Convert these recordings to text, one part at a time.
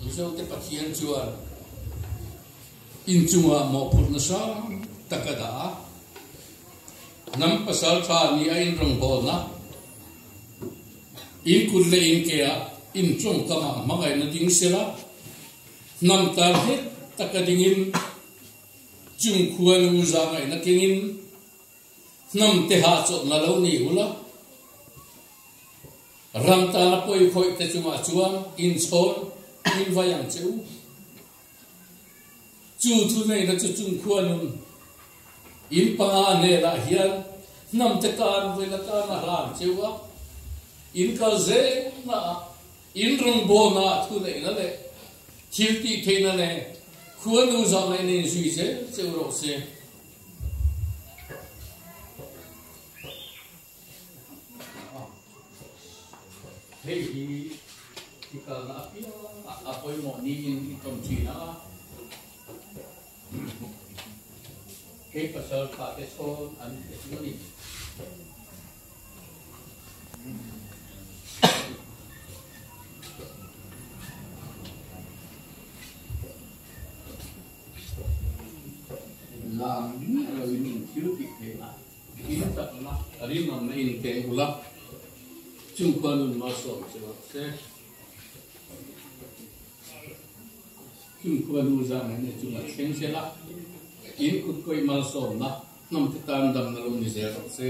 Mizote Pathian chuan inchungah mawhphurhna sang tak a dah a, hnam pasal tha ni a inrawngbawlna, inkut leh inkeah intawngkamah hmangaihna ding sela, hnam tan nghet taka dingin chung khuanu zahngaihna kengin hnam te hahchawlhna lo ni ula, Ram tana pawi khawih te chungah chuan inchhawn in vai ang che u. Chu thuneihna chu chung khuanun in panga hnenah hian hnam te tan vawiin atan a hlan che u a, in kal zelnaah in rawngbawlnaah thuneihna leh thil tih theihna nen khuanu zahngaihna in zui zel che u rawh se. Hei hi i kalna apiang a pawimawh niin i tawn thin a, hei pasal tha te chhawn an pe chu a ni. Lam miah loin in thil tih theih a. In takna rinawmna in keng ula, chung khuan nun malsawm che rawh se. Chung khuan nu zah mai nei chunga thleng sela, in kut kawih malsawmna hnam te tan damna lo ni zel rawh se.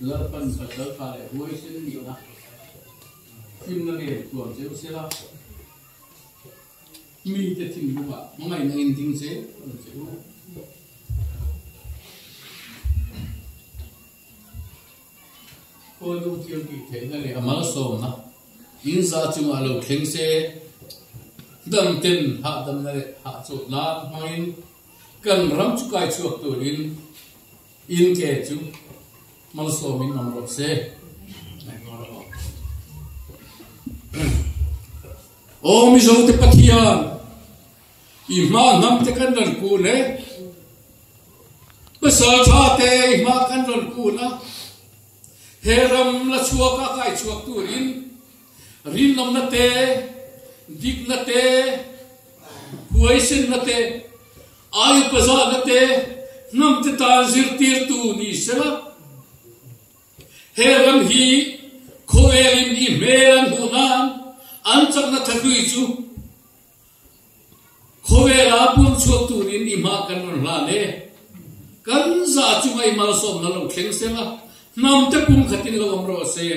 Lalpan pasal tha leh huaisen nihna hlimna nen tuam che u sela. Mite thinlungah hmangaihna in ding zel ang che u. Khuanu thil tih theihna leh a malsawmna in za chungah lo thleng se, damten hahdamna leh hahchawlh nan hmangin kan ram chu kai chhuak turin in ke chu malsawmin awm rawh se. Aw Mizote Pathian, i hma hnam te kan rawn kun e, pasal tha te i hma kan rawn kun a, he ram la chhuak a kai chhuak turin rinawmna te, dikna te, huaisenna te, aipazahna te hnam te tan zirtirtu ni sela. He ram hi khawvelin i hmel an hmuh nan an chakna thahlui chu khawvela pum chhuak turin i hma kan rawn hlan e. Kan za chunga i malsawmna lo thleng sela, hnamte pum khatin lo awm rawh se.